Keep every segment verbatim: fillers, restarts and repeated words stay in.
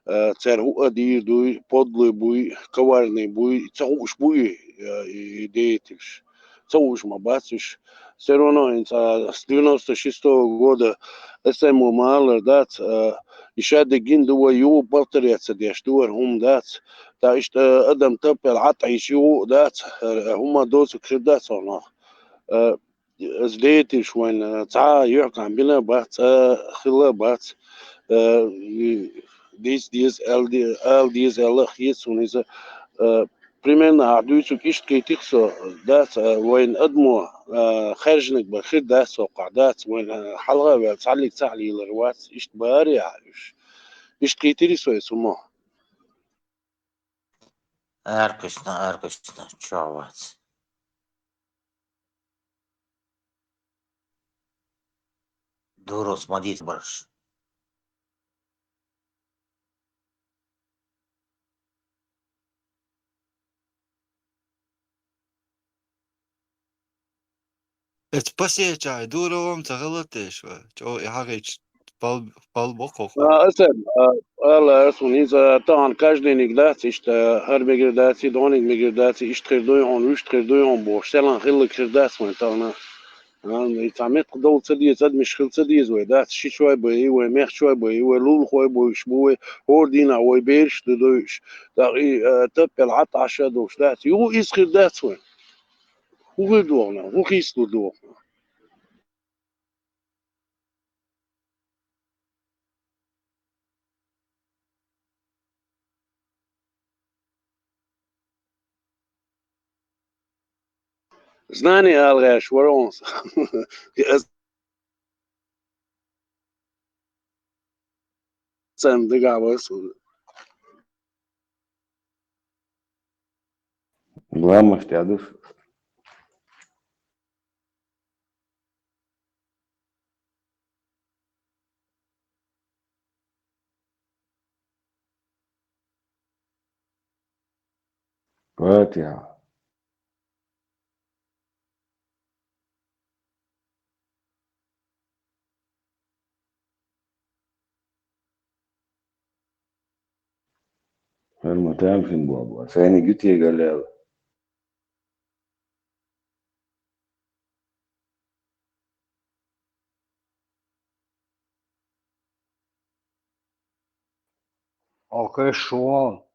Э, цара хӀуъа дийр дуй, подлый буй, коварный буй, ца хууш буй, э, и деятельш. Ца хууш ма бац уж. Всё равно хӀинца с девяносто шестого года эс эм о малар дац, э, иша дегин ду вай ю полторы ца деш ду вар хӀума дац. Та иштта, э, адам таппел Ӏатта иша ю дац, э, хӀума доцу хир дац хьуна. Э, Из деятельш вайн, э, цхьа а юьхькӀам бина бац, цӀа хилла бац. Э, и дийца деза, ала де-, ала деза, аьлла а хета суна иза. Э, примерно ахь дуьйцург иштта кхийтира со, дац, э, вайн адамо, э, хаьржинарг бан хир дац соккхахь, дац, вайн, э, хьалха а ваьлла, цхьаллиг цхьаъ лелар вац, иштта барий ахь уьш. Иштта кхийтира со иза хӀума. Аркхуьссина, аркхуьссина, чохь вац. Дурус ма дийца барш. Эцу пасечай дуравам ца хилла теш вара. ЧӀогӀа и хьагӀийча пал-, пал боккхух. А, аса, а, ала, аса вуница, тахана каждыйниг дац, иштта, хӀара мегар дац, и дониг мегар дац, иштта хир дуй хьуна, вуьшта хир дуй хьуна бохуш, селхан хилларг хир дац вайн тахана. А, и цхьа меттах довла ца деза, адамаш хила ца деза вай, дац, шичой бай, и вай мехчой бай, и вай лулахой бай, уьш бу вай, хӀора дийнахь вай бераш ду дуй уьш. ТӀаккха и, а, таппел Ӏатта Ӏаша долуш дац. Ю иза хир дац вайн. ХӀун хир ду вахана? ХӀун хийцалур ду вахана? Знание ала гӀерташ вара хьуна. Сан дагахь вара суна. Ламаш тӀе ду шу. Фатиха. ХӀара ма тамашийна болу боху. Сайниг ю тегал аьлла. Окей, шо.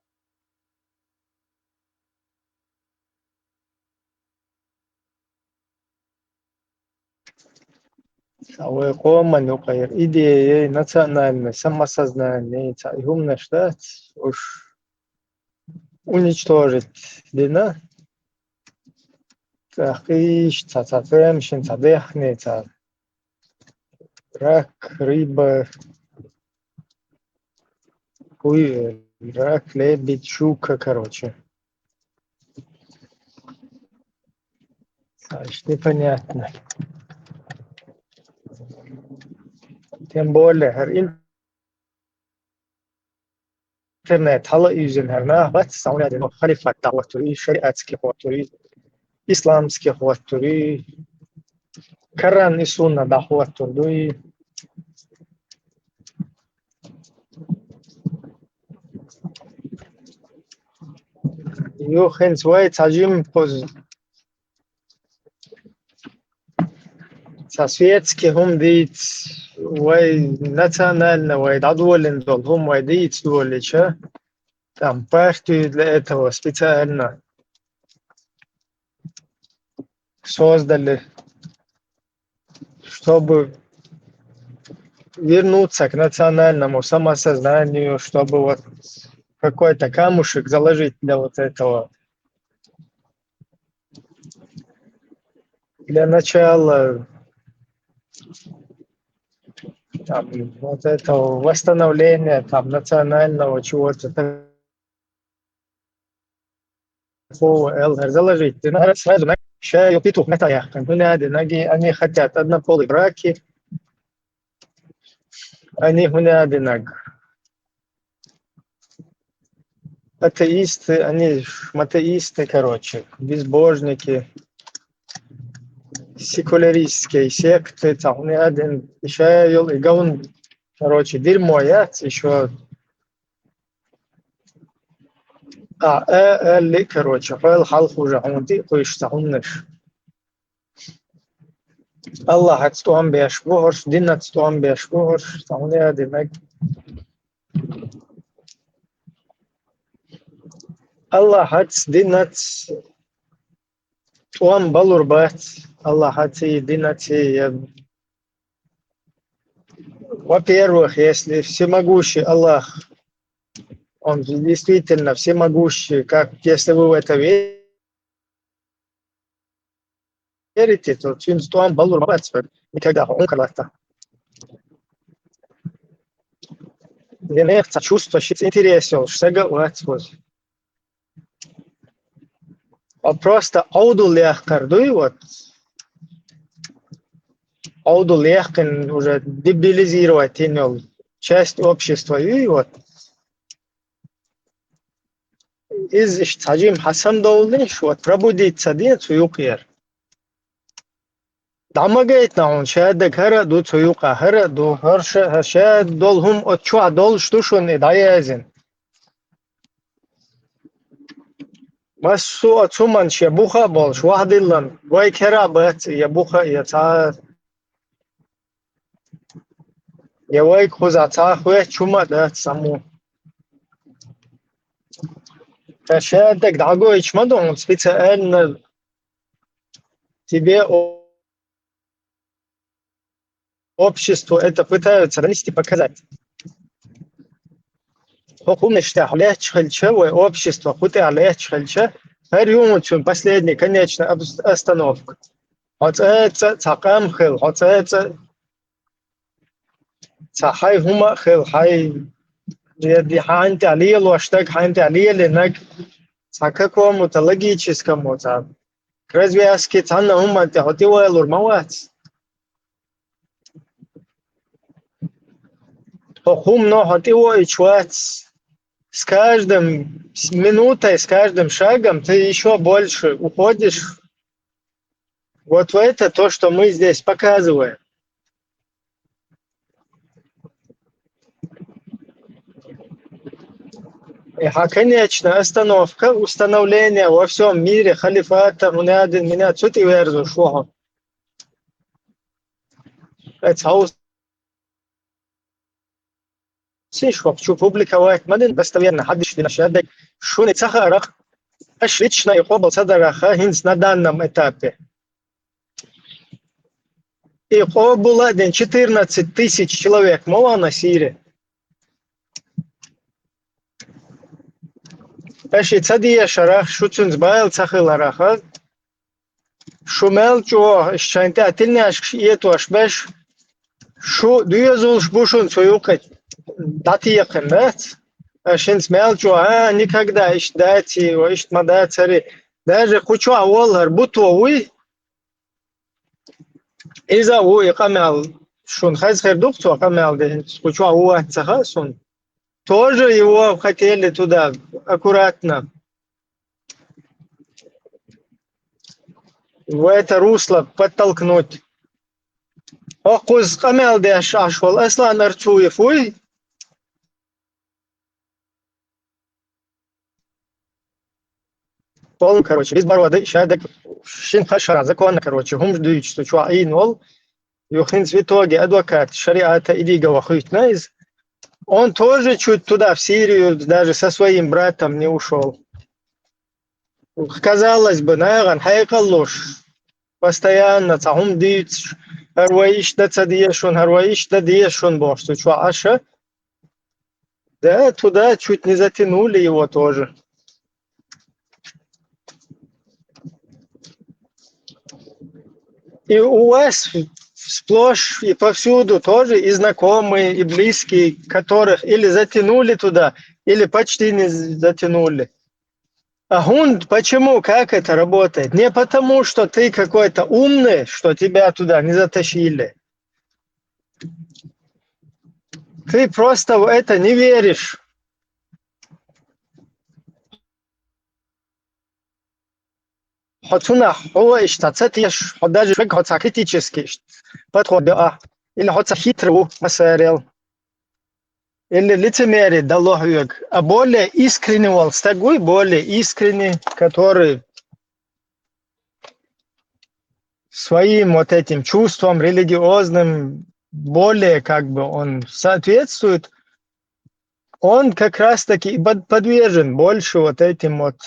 Ша вай къоман юкъара идеяй, национальный самосознание, цхьа и хӀуманаш дац, уьш уничтожить дина. ТӀаккха иштта цхьа, цхьа цӀемашна, цхьа дехне, цхьа рак, рыба, хуй, рак, лебедь, щука, короче. Цхьа иштта непонятно. Тем более, хӀара ин- Интернет хьала а юьзина хӀара нах бац, сан ваьдина халифат дӀахӀоттур и, шариатский хӀоттур и, исламский хӀоттур и, Коран и сунна дӀахӀоттур ду и. Юха хӀинца вай цхьа жима кхуза Цхьа светский хӀума дийца, вай национально, вай дӀадолийна долу хӀума вай дийца долийча, там партию для этого специально создали, чтобы вернуться к национальному самосознанию, чтобы вот какой-то камушек заложить для вот этого. Для начала, там, вот этого восстановления, там, национального чего-то такого, эл, заложить. Ты надо сразу на-, ща её петух на таях, как бы надо, ноги, они хотят однополые браки, они гуляды наг. Атеисты, они ж атеисты, короче, безбожники, секуляристские секты, там, не один, ещё я ел, и гаун, короче, дерьмо яц, ещё А, а, аьлли, короче, хьол хьалха уже хьуна тӀе а кхуьйсуш цхьа хӀуманаш. Аллахьаца тӀом беш бу хӀорш, динаца тӀом беш бу хӀорш, цхьа хӀума яа динаг. Аллахьаца, динаца тӀом балур бац, Аллахьаций, динаций, я, во-первых, если всемогущий Аллах, он действительно всемогущий, как если вы в это верите, то цуьнца тӀом балур ма бац вай никогда, хьуна калатта. Я нех цхьа чувство, шиц интерес йолуш, сага а вац ваза. А просто Ӏовдал яхкар дуй, вот. Ӏовдал яхкина уже дебилизировать йина йолу часть общества юй, вот. Иза иштта цхьа жима хьасамдовлуш, вот, пробудиться ден цу юкъера. ДӀа ма гайтина хьуна, шаьддаг хӀара а ду, цу юкъа хӀара а ду, хӀорша а, ша долу хӀума оцу чохь долуш ду шуна и дӀаяздина. Массо а оцу хӀуманаш я буха а болуш, вахдиллан, вай кера а бац, я буха а, я цхьа а, я вайга кхузахь цхьа а хоьттуш хӀума а дац саму. Ша шаьддаг дӀагойтуш ма ду хьуна, специально тебе о-, обществу это пытаются донести, показать. ХӀокху хӀуманаш тӀехь лаьтташ хилча, вай общество кху тӀехь лаьтташ хилча, хӀара ю хьуна цуьнан последний, конечная обс-, остановка. Хьо цӀа а цӀа цхьа къам хила, хьо цӀа а цӀа цхьа хьайн хӀума а хила, хьайн, я ди-, хьайна тӀехь лелош дерг, хьайна тӀехь лелийнарг, цхьа какому-то логическому, цхьа к развязке цхьанна хӀуманна тӀе хьо тӀевалур ма вац. ХӀокху хӀумано хьо тӀевоуьйтуш вац. С каждым с-, минутой, с каждым шагом ты ещё больше уходишь вот в это, то, что мы здесь показываем. И хьан конечная остановка — установление во всём мире халифата, хӀунда аьлла, меня цу тӀе верзуш ву хьо. Эцхьа сиш хӀокху чу публиковать ма дина, достоверно хьадисаш дина шаьддаг, шуна и ца хаарах, аша лично и къобал ца дараха хӀинца на данном этапе. И къобал а дина четырнадцать тысяч человек ма вахана Сири. Аша и ца дешарах, шу цуьнца бала ца хилараха, шу мел чӀогӀа шайн тӀехь тилнешкаш этӀош беш, шу доьзалш бу шуна цу юкъа дӀатекхина, дац? Аша хӀинца мел чӀогӀа, а, никогда иштта даций, ва иштта ма дацари. Даже кху чохь волу хӀара буто вуй, иза а ву и къамел, шуна хаза хир ду-кх цо къамел дина, кху чохь ву вац ца хаьа суна. Тоже его хотели туда аккуратно в это русло подтолкнуть. Хьо кхуза къамел деш Ӏаш волу Аслан Арцуев вуй? Полно, короче, безбородый, шаьддаг, шина-кхаа шарахь законно, короче, хӀумаш дуьйцуш цу чохь Ӏийна волу. Юха хӀинца в итоге адвокат шариата идига вахуьйтина иза. Он тоже чуть туда, в Сирию, даже со своим братом не ушёл. Казалось бы, нахана хьекъал луш, постоянно цхьа хӀума дуьйцуш, хӀара вай иштта дан ца деза шуна, хӀара вай иштта дан деза шуна бохуш, цу чохь Ӏаш. Да, туда чуть не затянули его тоже. И у вас сплошь и повсюду тоже и знакомые, и близкие, которых или затянули туда, или почти не затянули. А хӀунда, почему, как это работает? Не потому, что ты какой-то умный, что тебя туда не затащили. Ты просто в это не веришь. Хьо цунах хьо иштта ца тешаш, хьо даже шуьга хьо цхьа критически иштта подход а, или хьо цхьа хитрый ву массарел. или лицемерие дало хьоьга, а более искренний волу стаг вуй, более искренний, который своим вот этим чувством религиозным более как бы он соответствует, он как раз-таки и под- подвержен больше вот этим вот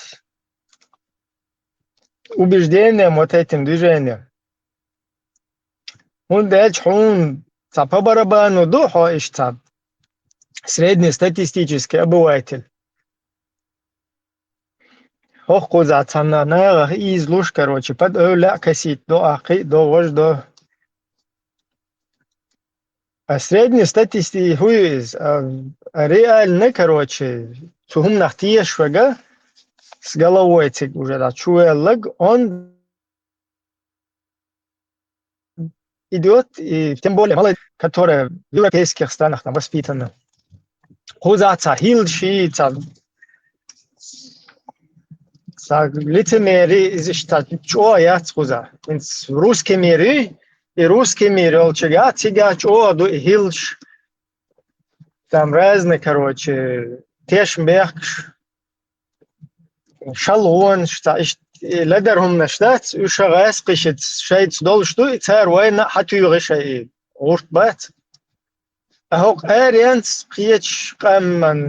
убеждениям, вот этим движениям. ХӀунда аьлча хьуна цхьа по барабану ду хьо иштта среднестатистический обыватель. ХӀокхузахь цхьана нагӀах ийзалуш, короче, под эвлаьӀ касийта до ахкхий, до вож до. А среднестатистический хӀун ю иза? А, а реально, короче, цу хӀуманах тешаш верг, с головой цига уже да чувеллаг, он идёт, и тем более молодёжь, которая в европейских странах там воспитана. Кхуза цхьа хилла ши, цхьа, цхьа лицемерие, иза иштта чӀогӀа яц кхуза. ХӀинца русский мир ю, и русский мир йолчуьга, цига чӀогӀа ду и хилла ш-, там разные, короче, тешнабехкаш, шалгӀонаш, цхьа иштта и ледар хӀуманаш дац, уьш ша гӀаьскхи шица шайца долуш ду, и цара вайна а хьатуьйхи шай и гӀурт бац. А хӀокху аренца кхечу къаман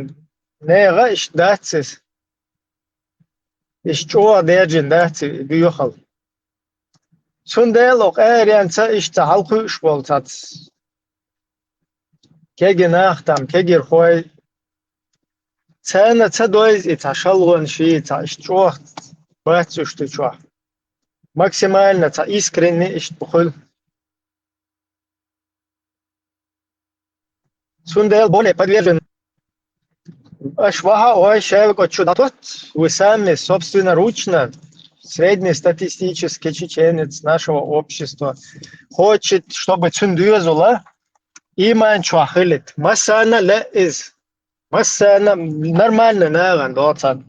нехан иштта дац иза. Иштта чӀогӀа даьржина дац и боьхалла. Цундела хӀокху аренца иштта хьалакхуьуш болу цхьацца кегий нах там, кегийрхой, царна ца дойза и цхьа шалгӀонаш, и цхьа иштта чӀогӀа бац уьш ду чохь. Максимально цхьа искренне иштта бу хуьлу. Цундела более подвержен. Аша ваха а вай шаьлга чу дӀатотта, вы сами собственноручно, среднестатистический чеченец нашего общества, хочет, чтобы цуьнан доьзал а ийман чохь хилийта. Массарна а лаьа иза. Массарна а нормальный нахана доцург.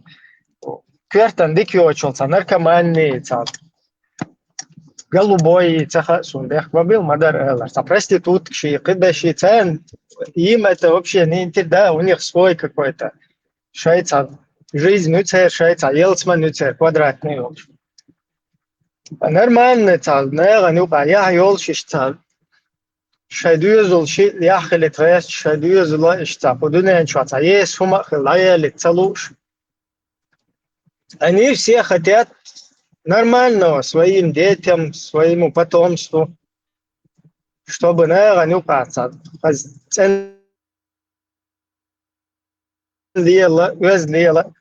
Коьртан дика йоцург цхьа наркомани, цхьа голубой, ца хаьа суна, бехк ма била, ма-дарра алар. Цхьа проститутка ши, кхидерш ши, царна им это вообще не интерес, да, у них свой какой-то. Шайн цхьа жизнь ю церан, шайн цхьа ялсамани ю церан, квадратный йолуш. Нормальный цхьа нахана юкъахь яхь йолуш иштта цхьа шайн доьзал шиъ яхь хилийта гӀерташ, шайн доьзал а иштта цхьа кху дуьнен чохь цхьа еса хӀума а хилла дӀаялийта ца лууш. Они все хотят нормального своим детям, своему потомству, чтобы нахана юкъахь цхьа хаза цӀена лела, оьзда лела,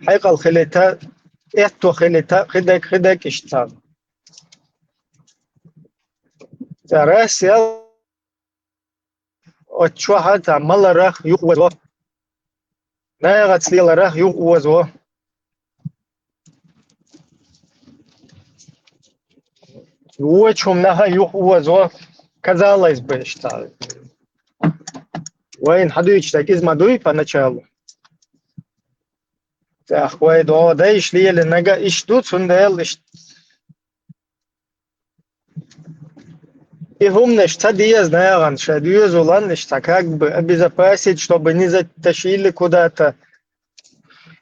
хьекъал хилийта, аьтто хилийта, кхидерг, кхидерг иштта. Цара сел оцу чохь а цхьа маларах юхаозо, нахаца леларах юхаозо. Вочу хӀуманах а юхаозо, казалось бы, иштта. Вайна хьадуьйцуш дерг иза ма дуй поначалу. ТӀаккха вай догӀу дайша лелийнарг а иштта ду, цундела иштта. И хӀуманаш ца деза нахана шайн доьзалан иштта как бы обезопасить, чтобы не затащили куда-то.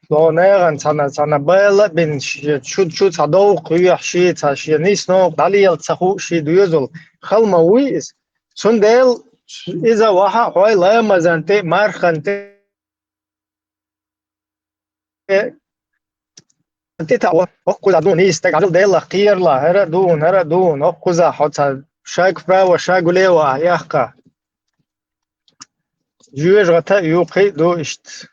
Ло нахана цхьана, цхьана бала а бина, шен чу, чу цхьа довха хьоьху шен, цхьа шен нийса новкъа дӀалела ца хуу шен доьзал. Хала ма вуй иза. Цундела иза ваха а хьой ламазан тӀе, мархан тӀе, тӀе таӀо, хӀокхуза дуна нийса стаг, Ӏадал Делах кхерала, хӀара а дуна, хӀара а дуна, хӀокхуза хьо цхьа шаг вправо, шаг влево ахь яккха. Жоьжахати а юккъе а ду иштта.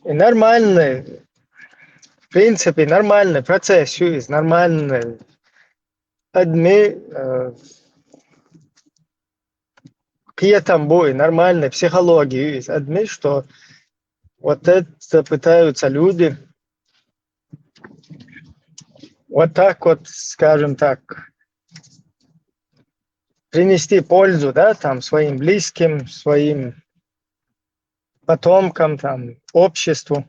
И нормальный, в принципе, нормальный процесс ю иза, нормальный. Адми, э, кхетам бу и нормальный психология ю иза адми, что вот это пытаются люди вот так вот, скажем так, принести пользу, да, там, своим близким, своим потомкам, там, обществу.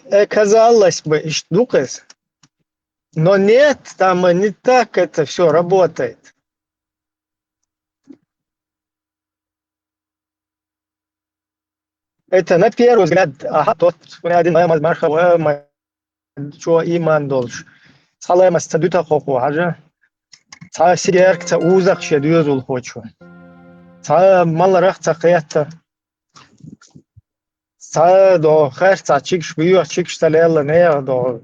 Э, казалось бы, иштта ду-кх иза. Но нет, там не так это все работает. Это на первый взгляд, ага, тот, один маймаз марха, ва ма-, чо иман долуш. Цхьа ламаз ца дуьтахо хьажа. Цхьа сигерг ца узах ше доьзул хочу. Цхьа маларах ца кхетта. Цхьа до хер ца чигаш буьйха, чигаш ца лелла, неха до.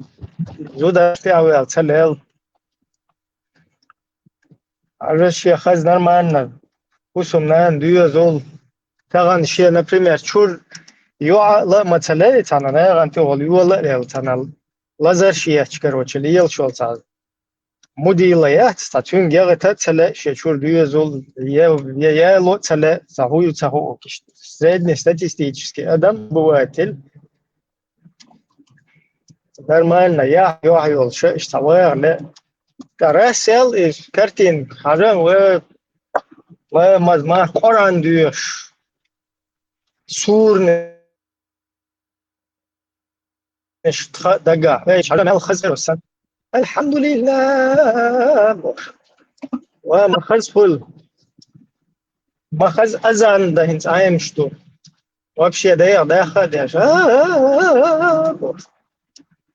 Зуда тӀе а вел ца лел. Ара ше хаза нормально. Хусум нана доьзул. Таган ше, например, чур йоӀ ла ма ца лей цана, нагӀан тӀехула йола а лел цана. Лазар ше яч, короче, лелаш йол цхьа. Мудила яц, цхьа цуьнга ягӀита а ца ле, ше чур доьзул, я, я, я ло ца ле, цхьа хӀу ю ца хӀу окиш. Среднестатистический адам бывает, нормально, я, йоӀ йол, ша, иштта вагӀа ле. Ткъа рассел и картин, хьажа, ва, ва, маз-, ма, Къуръан доьш. Сурни Иш тха дага. Эй, чара мел хаза сан. Алхамдулилла. Ва ма хаза хул. Ма хаза азан да хинца айм шту. Вообще да я да ха да.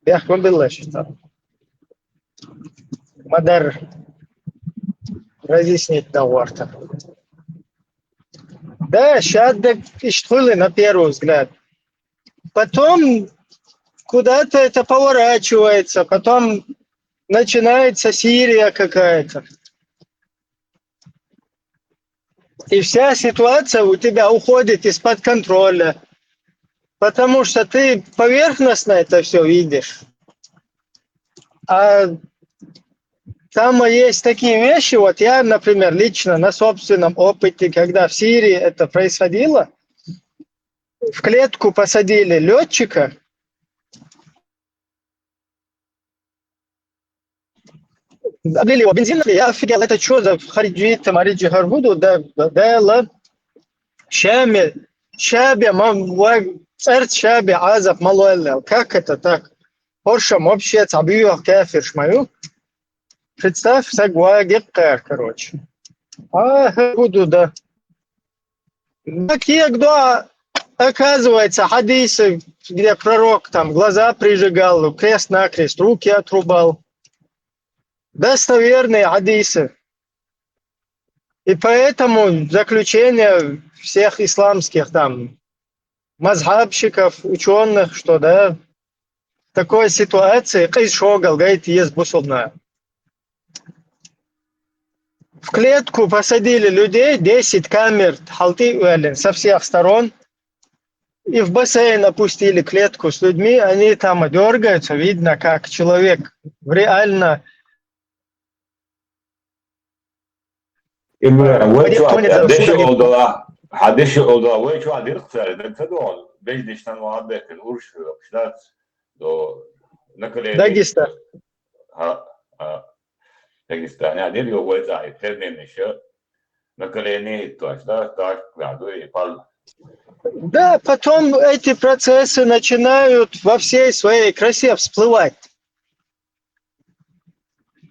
Бехкун билла шта. Мадар разъяснить да ворта. Да, щас да иш хули на первый взгляд. Потом куда-то это поворачивается, потом начинается Сирия какая-то. И вся ситуация у тебя уходит из-под контроля, потому что ты поверхностно это все видишь. А там есть такие вещи, вот я, например, лично на собственном опыте, когда в Сирии это происходило, в клетку посадили летчика, облили его бензином, я офигел, это что за хариджи, это мариджи харгуду, да, да, да, ла, шаме, шабе, ма, ва, церт шабе, азап, малуэллел. Как это так? Хоршам вообще цабиюх кафир шмаю. Представь, сагваги кэр, короче. А, харгуду, да. Так я, когда, оказывается, хадисы, где пророк там глаза прижигал, крест-накрест, руки отрубал. Достоверные хадисы. И поэтому заключение всех исламских там мазхабщиков, учёных, что да, в такой ситуации къиз шогал гайта еза бусулбна. В клетку посадили людей, десять камер, хьалтӀи а ваьллина, со всех сторон. И в бассейн опустили клетку с людьми, они там дёргаются, видно, как человек в реально Имран, вай чохь деши олдала, хьан деши олдала, вай чохь диркх цара, даг ца догӀу, беждиш тан ван бехкан урш хьоькхуш дац, до накале Дагестан. А, а, Дагестан, а, дир йо вай цӀа, и терминаш, накале не тош, да, тош, да, дуй, и пал. Да, потом эти процессы начинают во всей своей красе всплывать.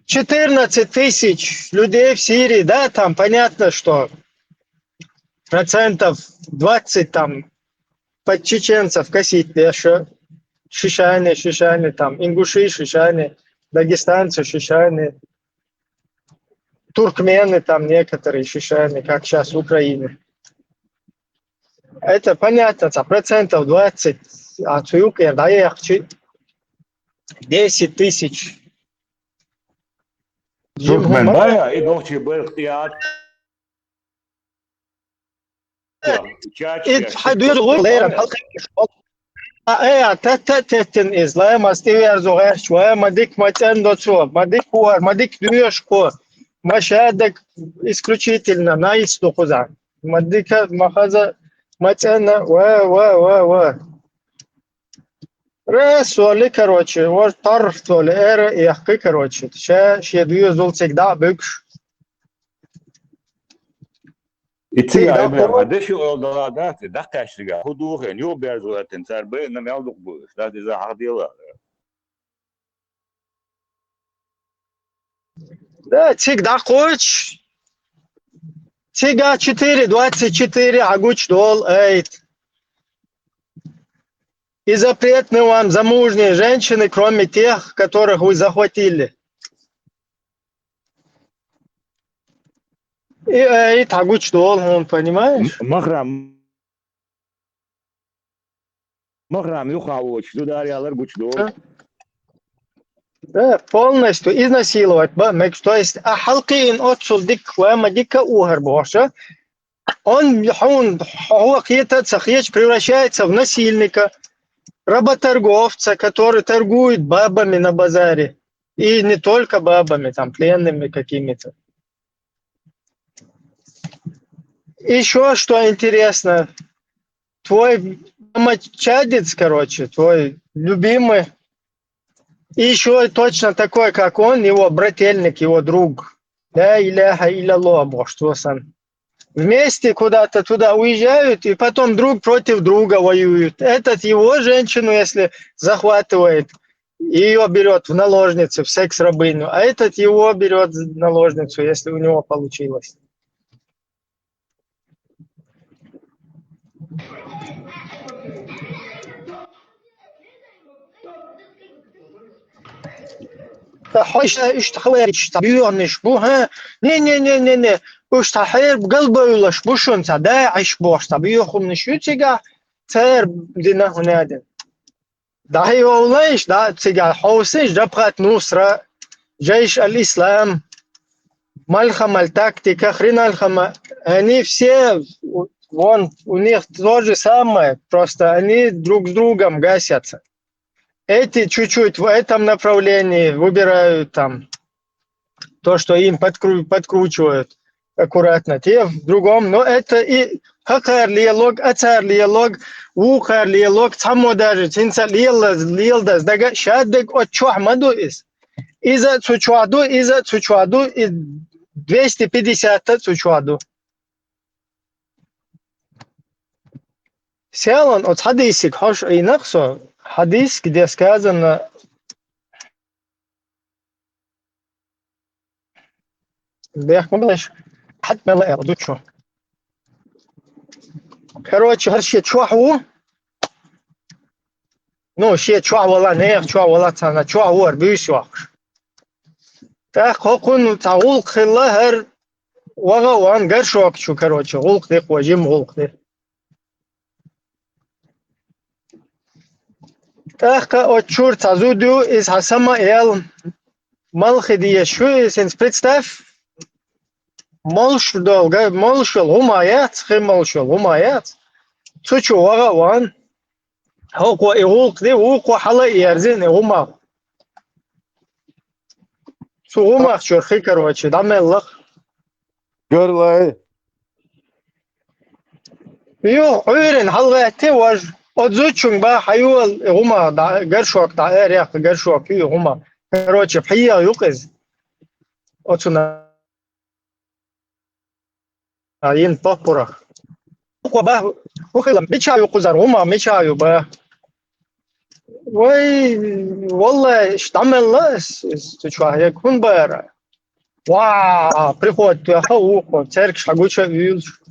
Четырнадцать тысяч людей в Сирии, да, там понятно, что процентов двадцать там под чеченцев косить, я шо-, шишане, шишане, там, ингуши, шишане, дагестанцы, шишане, туркмены, там, некоторые шишане, как сейчас в Украине. Это понятно, там, процентов двадцать, а цуюк я, да, я хочу десять тысяч. Туркмен бая, и нохчи бер хтият. Ит хьадуьр гӀур лерам халкъ. А, э, а, та, та, теттин из, ла, мас тӀеверзо гӀерташ, ва, ма дика, ма цӀена доцо, ма дика хӀор, ма дика доьшуш кхо, ма шаьддаг исключительно, найс ду кхуза. Ма дика, ма хаза, ма цӀена, ва, ва, ва, ва. Рес, оли, короче, вот тар, то ли, эра, яхкы, короче. Ша, ше доьзул цига дӀа а буьгуш. И цига Цига ай бер, дӀа а деши олдала дац, и дӀакхаьчнарга. ХӀу духийна, юха берзо хӀоьттина, цара байна мел дукха бу, дац иза хьахдела. Да, цига дӀакхочуш, цига четыре двадцать четыре хьагучу долу аят. И запретны вам замужние женщины, кроме тех, которых вы захватили. И аят хьагучу долу хьуна, понимаешь? М-, махрам. Махрам юххе воцуш, зуда аре алар гучу долу. Да, полностью изнасиловать бан мегаш. То есть, а хьалкхиъна оццул дика, ва ма дика а ухар бохуша, он хьуна хьо кхета а ца хеташ превращается в насильника, работорговца, который торгует бабами на базаре. И не только бабами, там, пленными какими-то. Ещё что интересно, твой домочадец, короче, твой любимый, и ещё точно такой, как он, его брательник, его друг. Ля иляха илляллах, бо, что сан. Вместе куда-то туда уезжают, и потом друг против друга воюют. Этот его женщину, если захватывает, её берёт в наложницы, в секс-рабыню, а этот его берёт в наложницу, если у него получилось. Ткъа хьо иштта, иштта хьалхара иштта боьханаш бу, хӀа? Не, не, не, не, не. Уьш цхьа хьерба галбевллаш бу шуна, цхьа даӀиш бохуш цхьа боьханаш ю цигахь, цара дина хӀунадина. ДӀахьевллайш, да, цигахь хьовсийша, Джабхат Нусра, Джейш аль-Ислам, Малхам аль-Тактика, Хрин аль-Хама, они все, вон, у них то же самое, просто они друг с другом гасятся. Эти чуть-чуть в этом направлении выбирают там то, что им подкру-, подкручивают аккуратно, те в другом, но это и хӀокхара лелорг, оцара лелорг, вукхара лелорг, цхьаммо даже цуьнца лела-, леладаза дага а шадерг оцу чохь ма ду иза. Иза а цу чохь ду, иза а цу чохь ду, и двести пятьдесят а цу чохь ду. Селан оцу хьадисиг хьожуш Ӏийнарх со, хьадис, где сказано, бехк ма беш, хьатта мел аьлла ду чу. Короче, хӀара шен чохь ву. Ну, шен чохь вала, нехан чохь вала, царна чохь ву хӀара буьйса йоккхуш. ТӀаккха хӀокхунна цхьа гӀуллакх хилла, хӀара ваха а ван горшок чу, короче, гӀуллакх де кхо, жима гӀуллакх де. ТӀаккха оцу чуьра цхьа зуда ю, иза хьан сама а яьлла, малхе дезаш ю иза, хӀинца представь, молуш долу, га-, молуш йолу гӀума яц, хи молуш йолу гӀума яц. Цу чу ваха а ван, хӀокхо и гӀуллакх де, вукхо хьала а ерзина и гӀума. Цу гӀумах чуьра хи, короче, дӀамеллах. Гарлай. Юха Ӏуьйрина хьалагӀаьттира важа. Оцу зудчуьнга баха хьайола и гӀума дӀа, горшок дӀа, эр яккха горшок ю и гӀума. Короче, пхьегӀа ю-кх иза. Оцунна йина поппарах. Кхо баха, хӀу хила, мичахь ю кхузара гӀума, мичахь ю баха. Вай, валлай, иштта дӀамелла ас, ас цу чохь ерг хӀунда бара? Ва, приходит тоьхна вукхо, цергаш хьан гуча а вуьйлуш.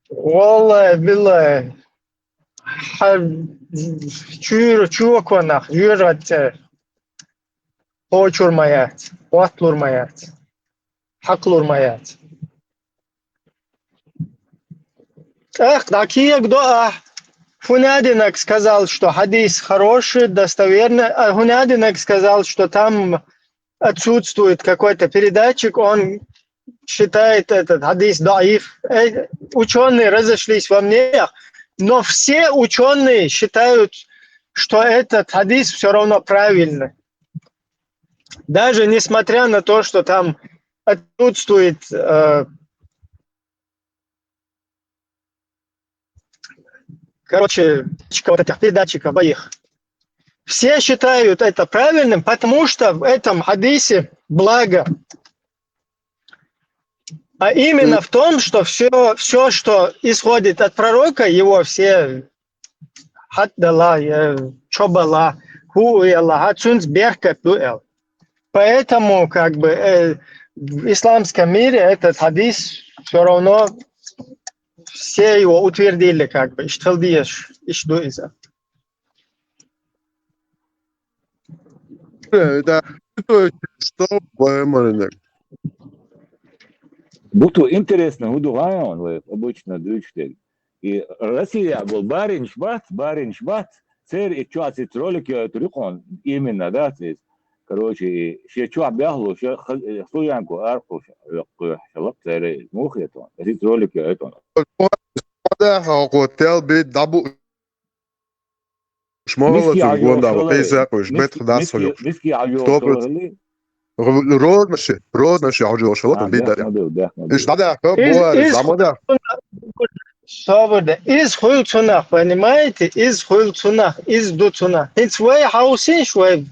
Валлай, биллай, хьан чуьра, чоконах, жоьжахати цӀе кхочур ма яц, хӀотталур ма яц, хьакхалур ма яц. ТӀаккха дӀакегадо ахь, ХӀунадинаг сказал, что хьадис хороший, достоверный, а ХӀунадинаг сказал, что там отсутствует какой-то передатчик, он считает этот хьадис даиф. Э, учёные разошлись во мнениях, но все учёные считают, что этот хьадис всё равно правильный. Даже несмотря на то, что там отсутствует, э, короче, вот этих передатчиков двоих. Все считают это правильным, потому что в этом хадисе благо. А именно в том, что все, все, что исходит от пророка, его все хьатӀадала, я чо бала, хӀу яла, хьа цуьнца беркат ду аьлла. Поэтому, как бы, э, в исламском мире этот хадис все равно все его утвердили, как бы, иштта хила дезаш, иштта ду иза. Э, да, что, что, Баймаринек? Буту интересно, хӀу ду гӀайон вай обычно дуьйцуш дерг. И Россия гол баринаш бац, баринаш бац, церан и чоацит ролик йойтур юкъон, именно, да, цис. Короче, и шен чохь бехлуш, ха-, Слуянку аркхуш, лакхуш, шалап церан, мухетон. Цит ролик йойтон. Да, хьо тел бит дабу шмоло Миски цуш а гонда, йолуш хӀейса хила, якъуш, бет хадас миски, хьо миски а йолуш Сто процентов. Розмаши, розмаши хьо жолуш хила, А, бит бехк да. ма бил, бехк ма бил. Иш дада, Из, буа, из замада. Собарда. Из хуьлу цунах, понимаете? Из хуьлу цунах, из ду цунах. ХӀинца вай хьовсийша вай.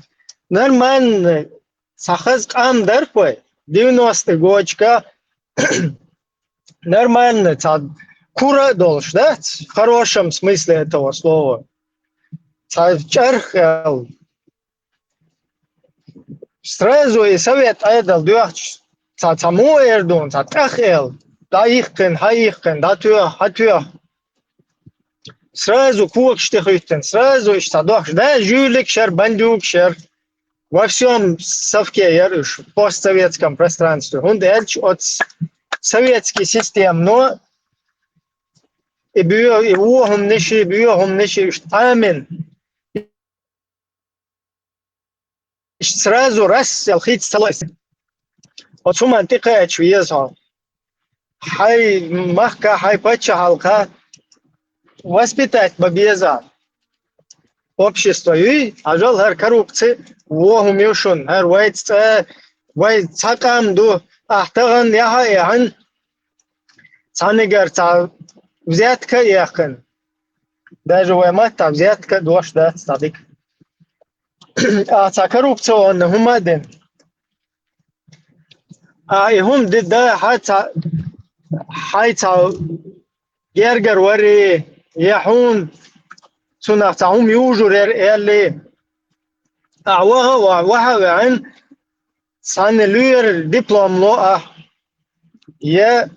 Нормально цхьа хаза къам дарх вай. Девяностый годашка нормально цхьа кура а долуш, да? В хорошем смысле этого слова. Цхьа чӀарх аьлла. Сразу и совет Ӏедал доьхча, цхьа, цхьа мо эр дуна, цхьа тӀах эл, дӀаихкхина, хьаихкхина, дӀатоьху, хьатоьху. Сразу когаш тӀе хӀуьттина, сразу иштта дохуш, да, жуьлик шер, бандюк шер. Во всем совке яр уьш, постсоветском пространстве. ХӀунда аьлча оцу советский система, но и боьха, и вон хӀуманаш, и боьха хӀуманаш, иштта Ӏамин. Иштта сразу раз сел хийца ца лойса. Оцу хӀуманна тӀекхача веза хьо. Хьайн махка, хьайн паччахьалкха воспитать бан беза. Общество юй, хьажал, хӀара коррупци, вон хӀума ю шуна, хӀара вайца цӀа, вай цхьа къам ду, ахь тахана яхьа а яхьана, цхьанигара цхьа взятка а яьккхина. Даже вай маттахь взятка а дош дац цхьа дика. Ахь цхьа коррупционный хӀума а дина. Ахь и хӀума ди дан хьан цхьа, хьайн цхьа гергара вари, я хьуна цунах цхьа хӀума южур яра аьлли. Ахь ваха а ваха, ваха а ваьхьина, цхьанна лоьран диплом ло ахь, я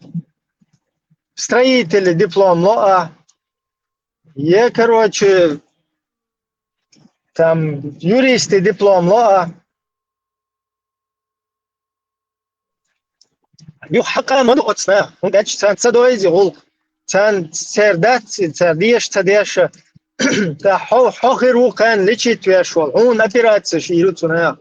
строитель диплом ло ахь, я, короче, там, юристи диплом ло ахь. Юха хьакъа ма ду оцу наха, хӀунда аьлча царна ца дойзи гӀуллакх. Царна церан дац, цара деша ца деша. ТӀаккха хьо, хьо хир ву кхарна лечить веш волу, хьуна операцеш йийр ю цу наха.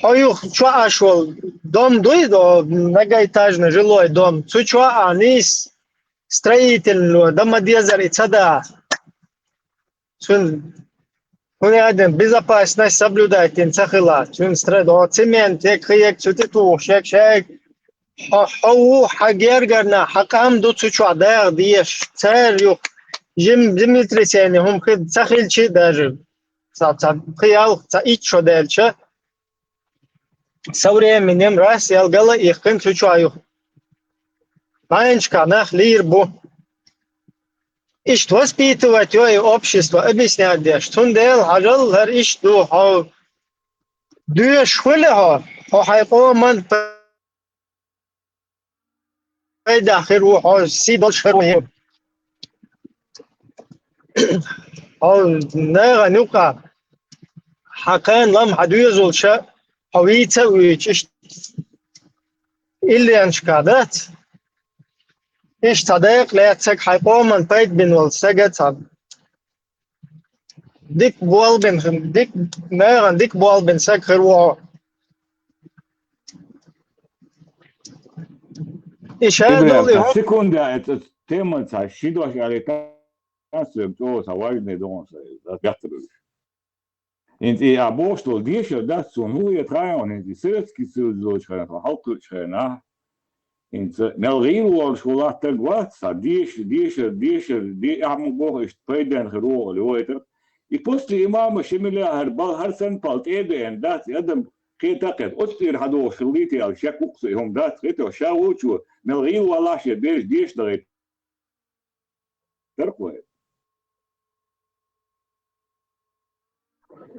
Хьо юха чоӀаш волу дом дуй, до, многоэтажный жилой дом, цу чоа нийса строительный, дан ма дезара и ца да. Цуьнан хӀун яа дина, безопасность соблюдать дина ца хила. Цуьнан стра-, до цемент, хек, хек, цу тӀе тухуш, хек, шайг. Хьо, хьо ву, хьан гергарна, хьан къам ду цу чохь дагӀа дезаш. Цара юха жим-, землетрясение хӀума хи-, ца хилчи а даже. Ца, ца, пхи ялх, ца итт шо даьлча, со временем раз ял гала а иккхина цу чохь юха. Баьнчка нах лийр бу. Иштта воспитывать йо и общество, объяснять деш. Цундела хьажал, хӀара иштта ду, хьо доьшуш хуьлу хьо, хьо хьайн къоман пайда хир ву, хьо сий долуш хир ву. Хьо нахана юкъа хьан кхана лам хьан доьзалша, хьо вийца а вуьйцу, иштта иллианашка дац. Иштта цхьа дакъа лаьцнарг, хьайн къоман пайда бина волу стага цхьа дика болбина, дика, нахана дика болбина стаг хир ву хьо. И ша долу и хӀума. Секунда, это тема цхьа ши дош аьлла, тан соьга чӀогӀа цхьа важный догӀун сан, бехтар вуьш. ХӀинца и а бохуш долу дешар дац суна, хӀун хета хаьий хьуна, хӀинца и Советский Союз йолчу хенахь, хьалкхуьучу хенахь, хӀинца мел гӀийла волуш волу стаг вац, цхьа деша, дешар, дешар, де-, ахьа ма боху, иштта пайденна хир ву хьо, али вайтар. И после имама ши миллиард бал хӀара санна пал тӀе а беана дац, и адам кхета а кхета, оцу тӀера хьадогӀуш хилла те аьлла, шек вукху со и хӀума дац, кхета, ша волчо, мел гӀийла валахь шен бераш деша дахийта. Дархой.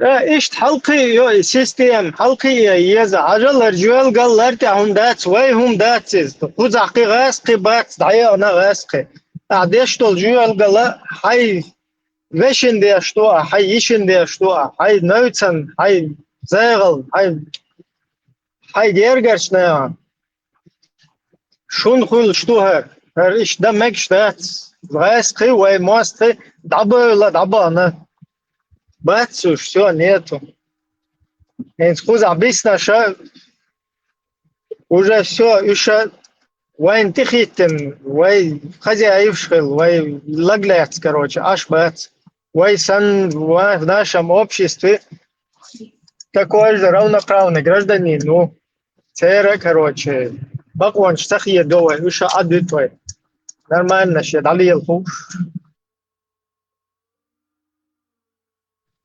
Э, иштта хьалкхийа йо и система, хьалкхийа еза. Хьажал, хӀара жоьла галлар тӀехь хӀума дац, вай хӀума дац иза. Кхузахь кхин гӀазкхи бац, дӀаяхана гӀазкхи. Ахьа деш долу жоьла гала хьайн вешин деш ду ахь, хьайн йишин деш ду ахь, хьайн новцан, хьайн зегӀална, хьайн, хьайн гергарчу нехан. Шуна хуьлуш ду хӀара. ХӀара иштта дан мегаш дац. ГӀазкхи вай мостагӀий дӀабевлла, дӀабахана. Бац уьш, всё, нету. ХӀинца кхузахь биснарш а, уже всё, уьш а вайна тӀехӀиттина, вай хозяеваш хила, вай лаглаьцна, короче, Ӏаш бац. Вай санна ва-, в нашем обществе такой же равноправный гражданин, ну, церан, короче, бакъонаш ца хедо вай, уьш а Ӏадуьту вай. Нормально шен дӀалела хууш.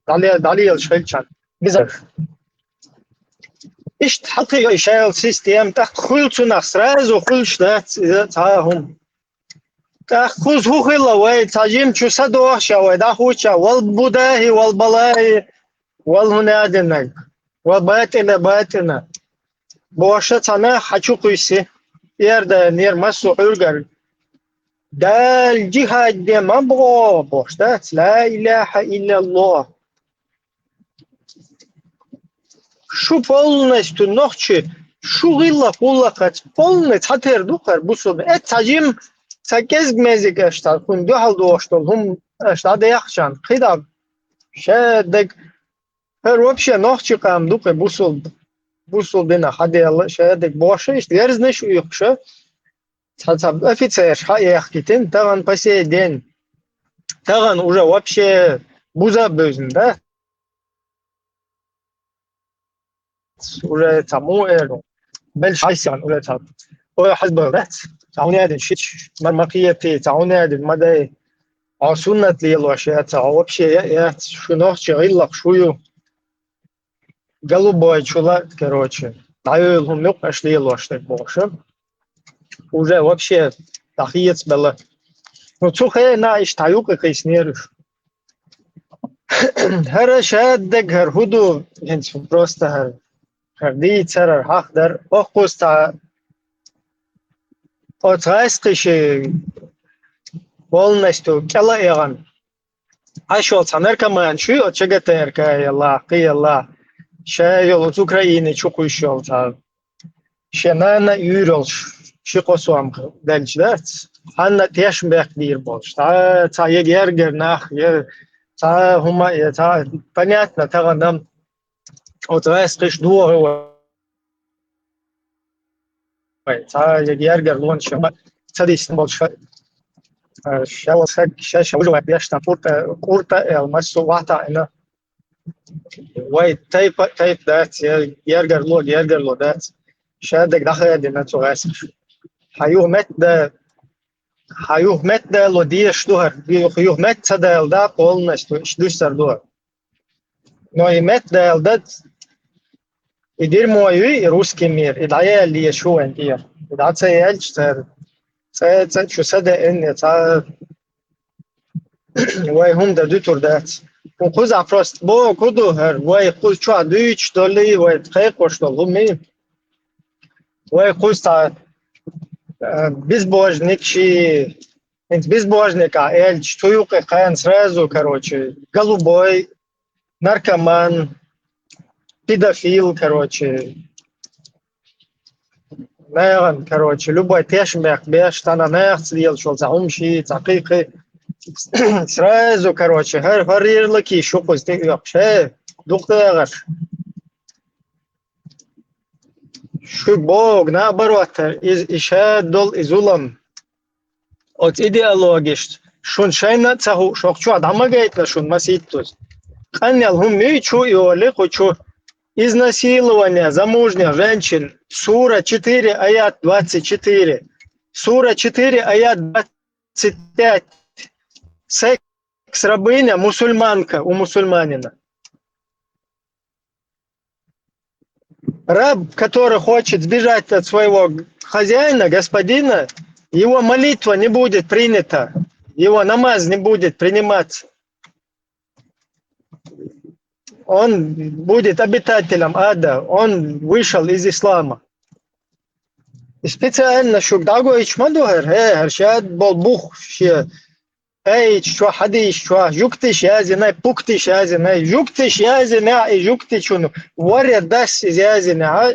ДӀале-, дӀалелаш хилчарна. Бизар. Иштта хьалкхийа йо и шайла система, тӀаккха хуьлу цунах, сразу хуьлуш дац иза цхьа а хӀума. ТӀаккха кхуза хӀун хилла вай, цхьа жимачу са дохуш а вай, дӀахӀуттуш а, вал бу дахьи, вал балахьи, вал хӀун аьлла динарг, вал батӀина, батӀина. Бохуш а цхьа нах хьан чу кхуьйсу, эрдара, нера массо а Ӏуьйргара. Дала жихӀад де ма боху, бохуш дац, ла илаха иллаллах. Шу полностью нохчи, шу гӀиллакх-гӀуллакхаца полный цхьатера ду хӀара бусулба. Э, цхьа жима, цхьа кӀезиг-мезиг аша цхьа хӀума дуьхьал дохуш долу хӀума аша дӀадаьккхичарна, кхидӀа шадерг, хӀара вообще нохчи къам ду кхин бусулба, бусулба динах хьаделла шадерг бохуш, иштта верзнаш а уьйхуша, цхьа-цхьа офицерш хьаэхкийтина, тахана по сей день. Тахана уже вообще буза а буьзна, да? Уже цхьа муха эр ду. Белш хьайсан уже цхьа. Ой, хьазбал дац. Цхьа хӀун аьлла дина шича, мар ма кхетий, цхьа хӀун аьлла дина ма дай. Хьо суннат лелош яц, хьо вообще я, яц, шу нохчи гӀиллакх шу ю. Голубой чула, короче, дӀайойла хӀума юкъа аша лелош дерг бохуша. Уже вообще дӀахецабелла. Ну, цу хенахь иштта юкъа кхийснера уьш. ХӀара шадерг хӀара хӀун ду, хӀинца просто хӀара, хӀара дийцар, хӀара хьахдар, оккхуза цхьа оцу гӀайскхи ши полностью кӀела а эгӀана. Ӏаш йолу цхьа наркоман шу оцу ЧГТРК елла, кхин елла, ша йолу оцу Украине чу кхуьйсуш йолу цхьа. Шен нана а юьйр йолуш, ши-кхо сом делча дац, хьанна а тешнабехк дийр болуш. Цхьа, цхьа я гергара нах, я цхьа хӀума, я цхьа, понятно, тахана оцу гӀайскхиш доху вай. Цхьа я гергара лонаш ма ца дисна болуш, ша ван саг, ша, ша вужу вай беш, там, курта, курта, эл, массо а вахьта а ина. Вай тайпа, тайпа дац, я гергарло, гергарло дац. Ша дерг дӀахаьдина цу гӀайскхиша. Хьан юха метта да, хьан юха метта дало дезаш ду хӀара, юха, юха метта ца дала да, полностью, иштта дуьсур ду хӀара. Но и метта дала дац, и дерьмо юй, и русский мир, и дӀаяьлла еза шу вайн тӀера. И дӀа ца яьлча цара, цӀа, цӀа шу са деана, я цхьа вай хӀума дан дуьтур дац. Ву кхузахь просто боху ду хӀара, вай кхуза чохь дуьйцуш долий, вай кхайкхош долу хӀумий. Вай кхуза цхьа, э, безбожник ши, хӀинца безбожникахь аьлча, цу юкъе кхана сразу, короче, голубой, наркоман, педофил, короче, нахана, короче, любой тешнабехк беш, цхьана нахаца лелаш волу цхьа хӀума ши, цхьа кхин-кхин. Сразу, короче, хӀара, хӀара ярлыки шу кхуза тӀе оьхуш. Хе, дукха дагӀаш. Шу боху, наоборот, иза, и ша долу и зулам. Оцу идеологишца шуна шайна а ца хууш, хӀокху чохь дӀа ма гайтина шуна масийттаза. Къанъел хӀума муьйчу а йолу кху чу. Изнасилование замужних женщин. Сура четыре, аят двадцать четыре. Сура четыре, аят двадцать пять. Секс рабыня, мусульманка у мусульманина. Раб, который хочет сбежать от своего хозяина, господина, его молитва не будет принята, его намаз не будет приниматься. Он будет обитателем ада, он вышел из ислама. И специально шуга дӀагойтуш ма ду хӀара, хӀе, хӀара шадбол бух ше, айч чо, хьадийш чо, жугтиш язина, пуктиш язина, жугтиш язина, и жугтичун варе дас из язина, а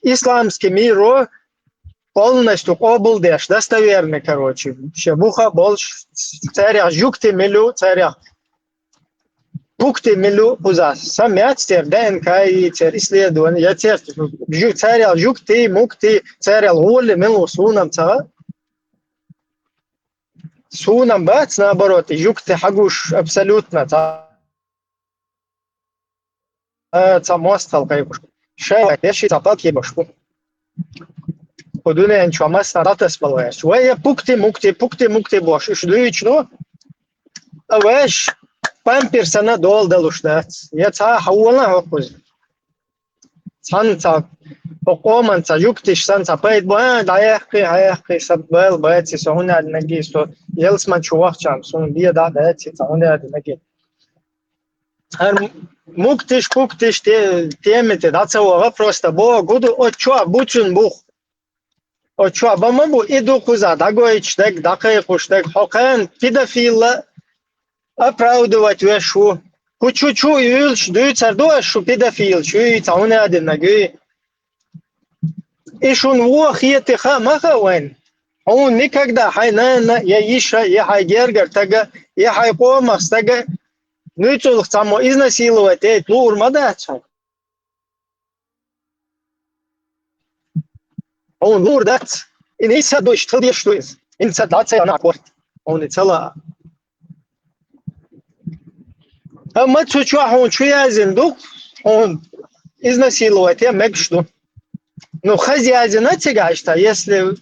исламский миро полностью къобалдеш, достоверный, короче, ше буха болш, царях жугти милу, царях пукти милу хуза. Са мецтер, ДНК и цер исследование, я цер жу-, царел жугти, мукти, царел гули милу сунам ца. Сунам бац, наоборот, и жугти хьагуш абсолютно ца. А, ца мостал кайкуш. Шай, пеши ца палки башку. Худуне анчо масса датас балваеш. Вай я пукти, мукти, пукти, мукти бош. Иш дуйчну. А веш памперсана дол далуш дац. Я ца хавала хокуз. Сан ца, о, къоман ца жугтиш сан ца пайд ба, а, даяхки, хаяхки, саббал, байци, со хунад наги, со елсман чувахчам, сун бия да, байци, ца хунад наги. Ар муктиш, пуктиш, те, темите, да ца вага просто, бо, гуду, о, чо, буцун бух. О, чо, ба ма бу, иду куза, дагоич, даг, дакай куш, даг, хокан, педофила, оправдывать веш ву. Кучу-чу юлш, дуйцар дуаш шу педофил, шу и ца хунад наги. И шун во хети ха ма ха вайн. Он никогда хай нана, я иша, я хай гергар тага, я хай къомах стага. Нуйцулх цамо изнасиловать эт лур ма дац. Он лур дац. И не са дойш тыл деш что из. Ин са дац я на корт. Он и цела. Амма цу чу хун чу язин дук, он изнасиловать я мегш ду. Ну, хаз язин а цигашта, если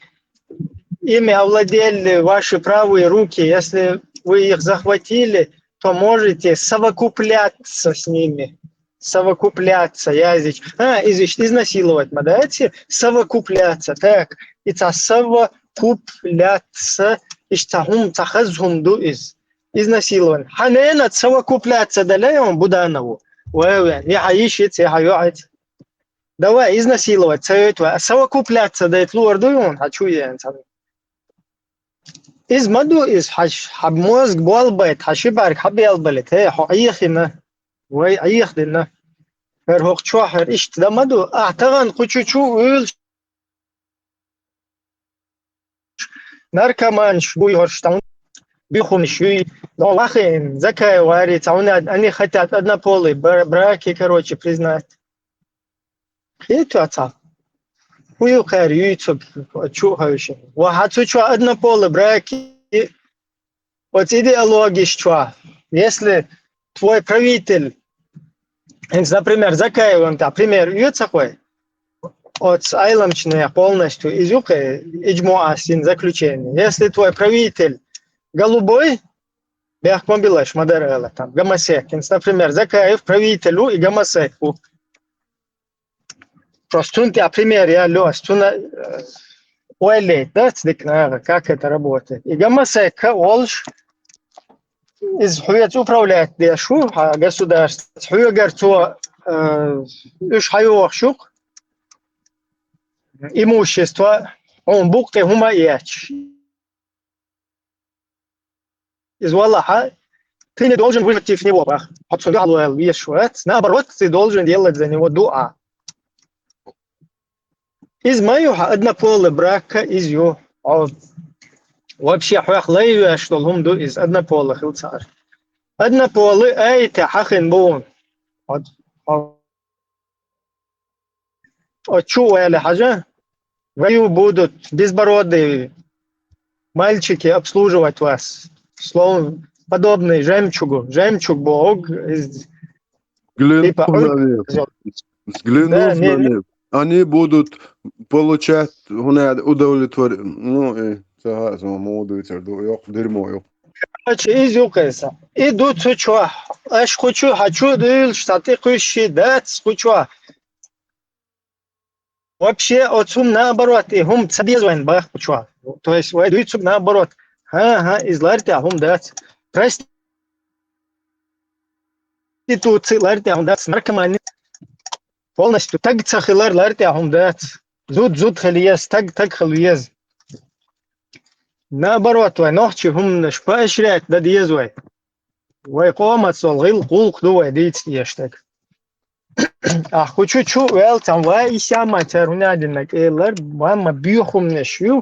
ими овладели ваши правые руки, если вы их захватили, то можете совокупляться с ними. Совокупляться, языч. А, из-, изнасиловать, ма дайте, совокупляться. Так, и ца совокупляться, ишта хум, ца хаз хум ду из. Изнасилован. Ханена совокупляться дале он Буданову. Вай, вай, я хаиши, я хайоать. Давай, изнасиловать, цаёт ва. Совокупляться дает луар ду он, хочу я, ца. Из ма ду, из хаш, хаб мозг болбайт, хаши барг хаб ялбалит, хе, хо айхина. Вай айхдина. Хер хох чо, хер ишт да ма ду. А, таган кучу чу уйл наркоманш, буй хорштан, бихунш, юй, но лахин, закай вари, цауна, они хотят однополые бра-, браки, короче, признать. Хиту аца. Хую кар, юй цуг, чу хавши. Ва хацу чу однополые браки, вот идеологиш чу. Если твой правитель, например, Закаев, он, например, юцахой, от айламчная полностью изюкай, иджмуа син заключение. Если твой правитель голубой, бяхмобилаш мадарала там, гомосек, например, Закаев правителю и гомосеку. Просто тун, например, я лёс, тун, э, ойле, да, цдик, наверное, как это работает. И гомосека, олш, из хуец управлять дешу, а государство, хуегар цо, э, уж хайох шук, имущество, он букты хума яч. Из валаха, ты не должен выжить против него, бах. Отсюда лоял вешивать. Наоборот, ты должен делать за него дуа. Из мою ха однополый брака из ю. А вообще, хах лайвеш, что лум ду из однополых хилцар. Однополый, ай, те хахин бун. Вот, вот. О, чу уэли хажа? Вою будут безбородые мальчики обслуживать вас. Словом, подобный жемчугу. Жемчуг бог из Взглянув типа, на них. Взглянув Да, на не, них. Они будут получать, гуна удовлетворение. Ну, и сага, сага, моду, церду, ёх, дерьмо, ёх. Короче, из юкайса. Иду цу чу. Аш хучу, хачу, дыл, штаты куши, дац, хучу. Вообще, отцум наоборот, и хум цабезвайн бах хучу. То есть, вай дуйцук наоборот. Ха, ха, из ларти, а хум дац. Прости. Проституция лар тӀехь хӀума дац, наркомани. Полностью таг ца хилар лар тӀехь хӀума дац. Зуд зуд хила еза, таг таг хила еза. Наоборот, вай нохчий хӀуманаш поощрять дан деза вай. Вай къомаца гӀил гӀуллакх ду вай дийца дезаш таг. Ахь кху чу чу ваьлла цхьана вай, и сяма цара хӀунадинаг элар, ма ма боьха хӀуманаш ю,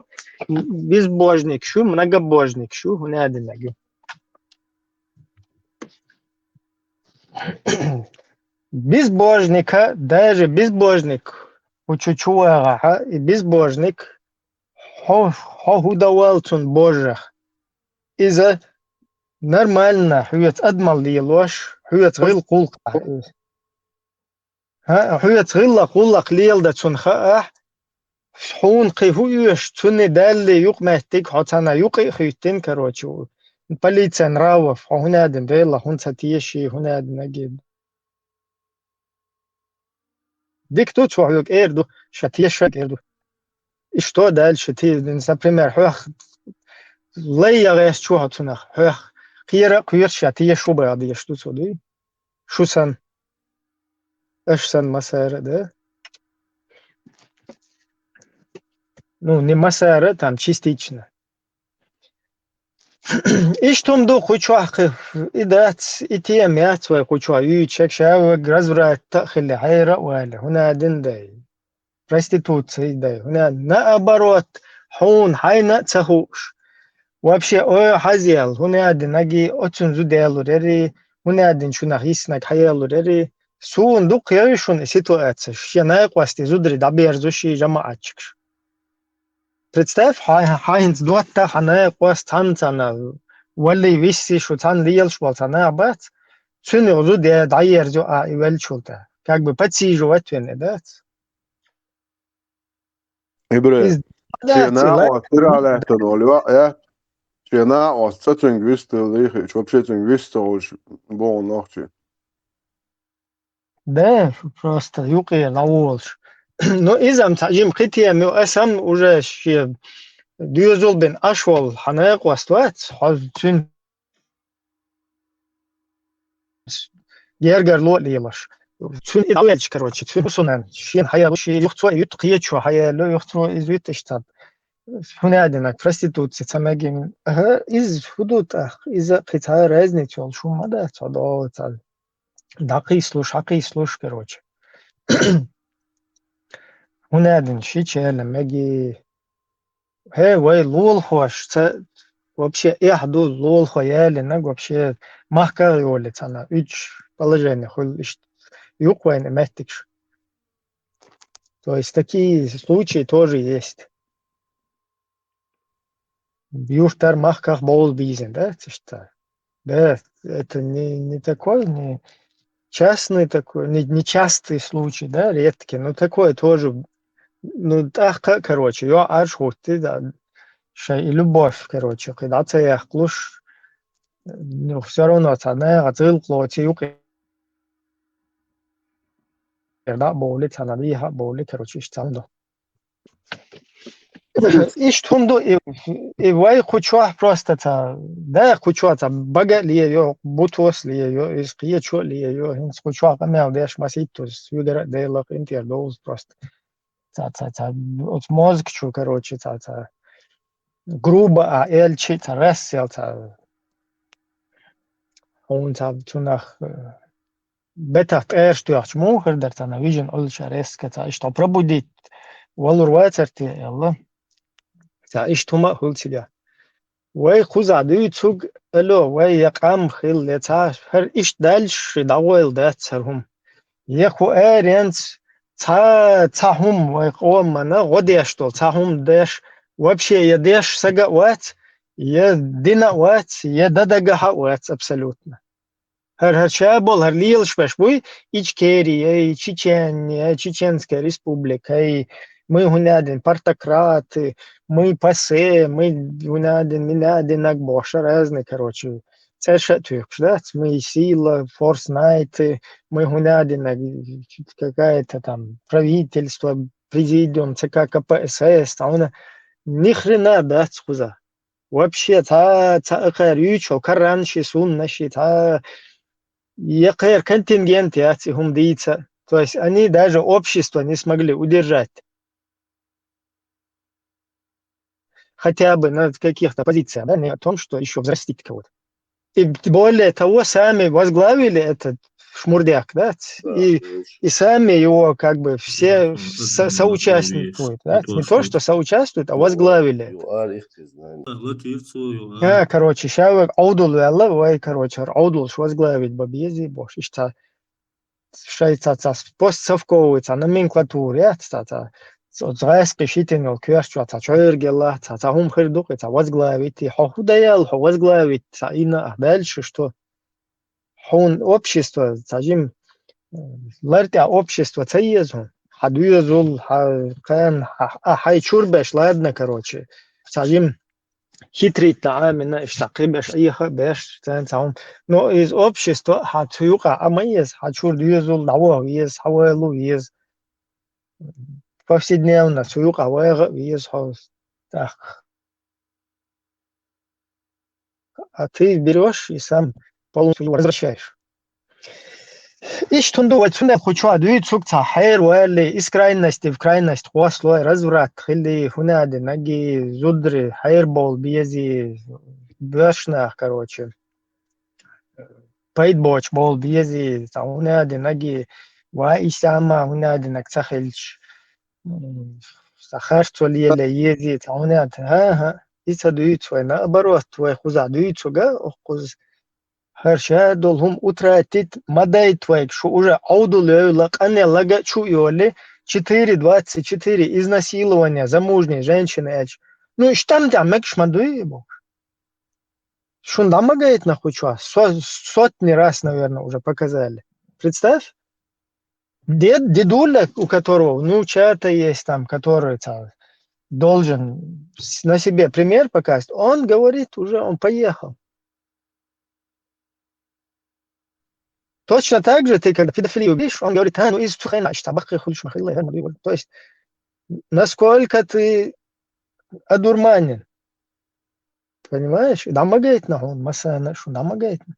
безбожник шу, многобожник шу, хӀунадинаг ю. Безбожника, даже безбожник, кху чу чу вагӀахьа, и безбожник, хьо, хьо хӀу дан вала цунна божах. Иза нормально хьоьца адамал лелош, хьоьца гӀил гӀуллакх. ХӀа, хьоьца гӀилла гӀуллакх леладан цунна хаахь, хьуна кхин хӀу оьшу, цунна далле юкъаметтиг, хьо цхьана юкъе а хӀуьттина, короче, полиция нравов, хьо хӀунадин Дела, хӀун ца теши, хӀунадин аги. Дика ду цо хьоьга эр ду, ша теша эр ду. И что дальше? Ты, например, хьох лай я гӀеш чу хьо цунах, хьох кхера а кхоьру ша теша шу баха деш ду цо, дуй? Шу сан. Аш сан масара, да? Ну, не масара, там частично. Иштта хӀума ду кху чохь кхин, и дац, и тема яц вай кху чохь юьйцуш, ша ваг разврат а хилла, хьера а ваьлла, хӀунадин дай. Проституция дай, хӀунадин, наоборот, хьуна хьайна а ца хууш. Вообще, ой, хьазъял, хӀунадинаг и, оцун зуда ялур яри, хӀунадин шунах йиснаг хьаялур яри. Суна дукха яви шуна и ситуацияш, шен накъостий зударий дӀаберзуш и жамаӀатчикаш. Представь, хьа-, хьа хӀинца дотта хьан накъост цхьаьна цхьаьна валли висси шу цхьаьна лелаш болу цхьа нах бац, цуьнан зуда я дӀаерзо а и веллачул тӀе. Как бы подсиживать вен и дац. Ибре, Иза шен дац, и лай- накъост тӀера лаьттана волу йоӀ яц, шен накъост цӀа цуьнга вист хилла дийхича, вообще цуьнга вист ца волуш боху нохчий. Да, просто юкъера дӀаволуш. Ну, иза-м цхьа жима кхин тема ю, аса-м уже шен доьзал бина Ӏаш волу хьан накъост вац, хьо цуьнан гергарло а лелаш. Цуьнан и дӀавелча, короче, цуьнан сунан, шена хьаялуш, шен юхцо а юьту, кхечо хьаяло, юхцо иза юьту, иштта цхьа. ХӀунадинаг, проституция ца мегина. Ага, иза хӀун ду тӀаккха? Иза кхин цхьа разница йолуш хӀума ма дац, хьо догӀу цхьа. ДӀакхийслуш, хьакхийслуш, короче. ХӀунадин ши чела меги. ХӀе, вай лулахоша ца, вообще эхь ду лулахо ялинаг, вообще махках а йоле цхьана, уьдуш положение хуьлу иштта. Юкъа вайна меттигаш. То есть такие случаи тоже есть. Юртара махках бовла бийзина, да, цишта? Да, это не, не такой, не частный такой, не, не частый случай, да, редкий, но такое тоже, ну, тӀаккха, короче, йоӀ Ӏаш хӀуттий, да, шайн и любовь, короче, кхин дӀа ца яхкалуш, ну, всё равно цхьа наха гӀилкъ лоций юкъе дӀа а бовли, цхьана дийха а бовли, короче, иштта цхьаьна ду. Иштта хӀума ду, и, и вай кху чохь просто ца, да, кху чохь ца бага а ле йо, бутос а ле йо, иза кхечо а ле йо, хӀинца кху чохь къамел деш масийтта, вигара а Делах, интера довза просто. Ца, ца, ца, оцу мозга чу, короче, ца, ца, грубо а, элчи, ца, рассел, ца, хьуна, ца, цунах, э, бетах тӀераш тоьхча муха хир дара царна вижина Ӏуьллуша резко ца иштта пробудить валур вацара те аьлла. Ца иштта хӀума а хуьлу цигахь. Вай кхузахь дуьйцург, алло, вай я къам хилла, я цхьа хӀара иштта даьлча ши дӀагӀойла дац хӀара хӀума. Я кху аренца цхьа, цхьа хӀума вай къомана гӀо деш долу, цхьа хӀума деш, вообще я деш сага а вац, я дина а вац, я дан дагахь а вац абсолютно. ХӀара, хӀара ша болу, хӀара лелаш беш буй, Ичкерия, Чечения, Чеченская республика, мы хӀунадин партократы, мы пасе, мы хӀунадин, минадинаг бохуш, разные, короче, цӀераш а туьйхкуш дац, мы сила, форснайты, мы хӀунадинаг, какая-то там правительство, президиум, ЦК КПСС, цхьа хӀуна ни хрена дац кхуза. Вообще, цхьа, цхьа акхар юьйцу, Коран ши, сунна ши, цхьа якхер контингент яц и хӀума дийца. То есть они даже общество не смогли удержать. Хотя бы на каких-то позициях, да, не о том, что еще взрастить кого-то. И более того, сами возглавили этот шмурдяк, да, и, и сами его как бы все со- соучаствуют, да, не то, что соучаствуют, а возглавили. А, короче, ща вай Ӏовдал ваьлла, вай, короче, Ӏовдалш возглавить ба безий бош. Иштта шайца ца постсовковый, ца номенклатура, ца, ца, ца, ца гӀаскхи шитин йол коьртачо, ца чойргела, ца, ца хӀума хир ду-кх, ца возглавить, хьо хӀу даял, хьо возглавить, ца ина а дальше, что хьуна общество, ца жим, э, лартӀа общество ца еза хьуна, хьа доьзал, хьа кхаьн, хьа, а, хьай чур беш, ладно, короче, ца жим, хитрить да Ӏамина, иштта кхибеш, Ӏеха а беш, цен ца хӀума. Но из общество хьа цу юкъа а ма еза, хьа чур доьзал дӀавоха веза, хьа вайлу веза. Повседневно цу юкъа вайгӀа а веза хьо. Так. А ты берёшь и сам полностью его развращаешь. Иштта хӀума ду, вай цундела кху чохь дуьйцург ца хьер валли, из крайности в крайность кхоссалой, разврат хилли, хӀунади наги, зудри, хьер болу безий, боьршнах, короче, пайда боцу болу безий, ца хӀунади наги, ва и сама хӀунади наг ца хилча, м, ца харцо леле езий, ца хӀунади, хӀа-хӀа, и ца дуьйцу вай, наоборот, вай кхузахь дуьйцург, оха кхуза ХӀара ша долу хӀума утратить ма дайта вайга, шу уже Ӏовдал йойла, къанъелларг а чу а йолий, четыре двадцать четыре изнасилование замужней женщины аьлча. Ну, иштта тӀехь мегаш ма дуй, бохуш. Шуна дӀа ма гайтина кху чохь, со-, сотни раз, наверное, уже показали. Представь, дед, дедуля, у которого внучата есть там, который ца, должен с- на себе пример показать, он говорит уже, он поехал. Точно так же ты, когда педофилию говоришь, он говорит: «А, ну, из цу хенахь иштта баккхий хуьлуш ма хилла, хӀара ма дуй». То есть, насколько ты одурманен. Понимаешь? ДӀа ма гайтина хьуна, массарна а шуна дӀа ма гайтина.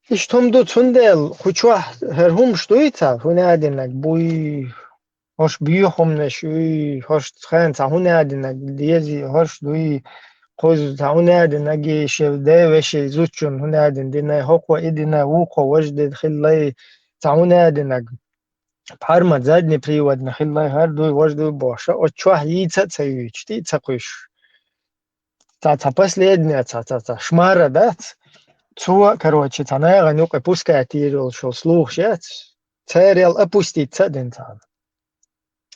Иштта хӀума ду, цундела кху чохь хӀара хӀумаш дуй ца, хӀунади наг буй, хӀорш боьха хӀуманаш юй, хӀорш хенахь ца хӀунади наг дезий, хӀорш дуй, кхуза ца хӀунади наги шен ден вешин зудчунна хӀунади дина, хӀокхо и дина, вукхо важа дина хилла, ца хӀунади наг пхьарма заднеприводна хилла, хӀара дуй, важа дуй бохуш, оцу чохь йийца а ца юьйцуш, тӀе а ца кхуьйсуш. Ца, ца последняя, ца, ца, ца шмара дац. Цо, короче, ца нахана юкъа пускать йийр йолуш йолу слухаш яц. Церал опустить ца а дина царна.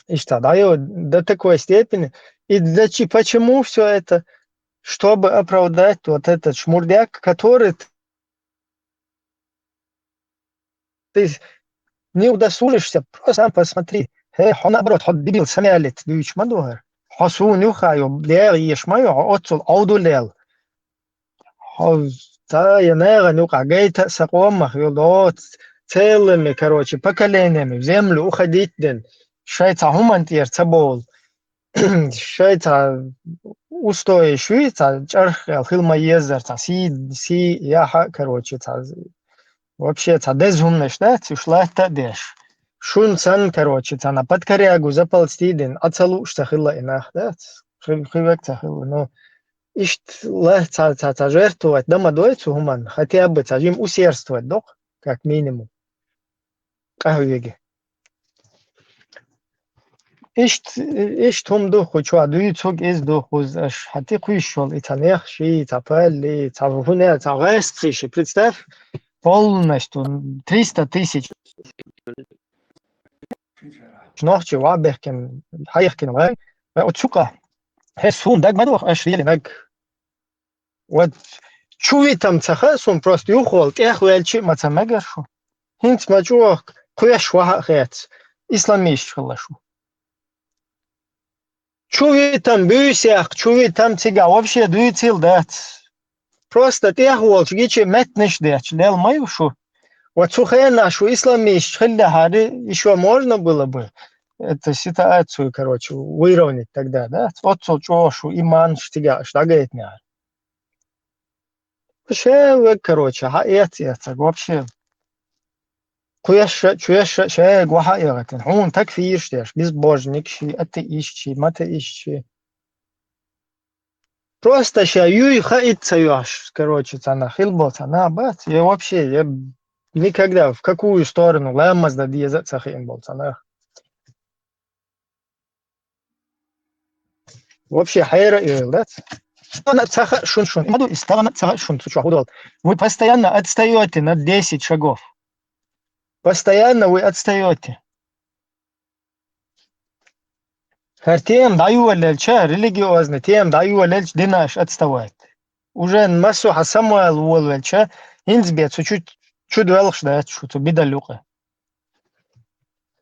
Иштта, да, до такой степени. И зачи-, почему все это? Чтобы оправдать вот этот шмурдяк, который ты не удосужишься, просто сам посмотри. Хе, хьо наоборот, хьо дебил, самойлец дуьйцуш ма ду хӀара. Хьо суна юха йо, дегӀ еш ма йо, хьо оццул Ӏовдал лел. Хьо ца я нахана юкъа гайта а сан къомах йо, доц, целыми, короче, поколениями в землю уходить дина, шайн цхьа хӀуманна тӀера ца бовла. Шайн цхьа устои шуьй, цхьа чӀарх аьлла хила ма-еззара, цхьа сий, сий яхьа а, короче, цхьа вообще цхьа деза хӀуманаш дац, уьш латта а деш. Шуна санна, короче, цхьана под корягу заползти дина, Ӏа ца лууш ца хилла и нах дац. Хи-, хи век ца хилла. Ну, иштта ла-, цхьа, цхьа, цхьа жертвовать дан ма дой цу хӀуманна, хотя бы цхьа жима усердствовать доккху, как минимум. Къахьоьгу. Иштта, иштта хӀума ду, кху чохь дуьйцург иза ду, кхуза аша хьан тӀе кхуьйсуш йолу и цхьа нех ши, цхьа палли, цхьа хӀуна, цхьа гӀаскхи ши. Представь, полностью триста тысяч нохчи ваӀ бехкина, хьаехкина вай, вай оцу юкъа. Хье, суна даг ма доху, аша лелинарг. Вот чу витам ца хаьа суна, просто юхаволу тӀехвелча а ма ца мегара шу. ХӀинца ма чӀогӀа кхоьш ваха а хец, исламисташ хилла шу. Чу витам буьйсех, чу витам цигахь вообще дуьйцийла дац. Просто тӀехволчу гича меттанаш а детташ, лел ма ю шу. Вот цу хенахь шу исламисташ хиллехьара, ещё можно было бы эту ситуацию, короче, выровнять тогда, да? Оццул чӀогӀа шу иманаш цигахь аша дӀагайтинехьара. Ше век, короче, хьаэц-эцаг вообще. Кхуьйша, чуьйша, шега ваха а эгӀатин. Хьуна такфирш деш, безбожник ши, атеист ши, матеист ши. Просто ша юй хаит ца йош, короче, цана хил бол цана бац. Я вообще, я никогда в какую сторону ламаз да деза ца хин бол цана. Вообще хайра йойл дац. Ана ца ха шун шун. Имаду истагана ца ха шун цу чуахудол. Вы постоянно отстаёте на десять шагов. Постоянно вы отстаёте. ХӀара тема дӀайолалча, религиозный тема дӀайолалча, динаш отставать. Уже массо хьа Самуэл волавелча, хӀинца бе цу чу, чу доьлхуш дац шу цу бидал юкъа.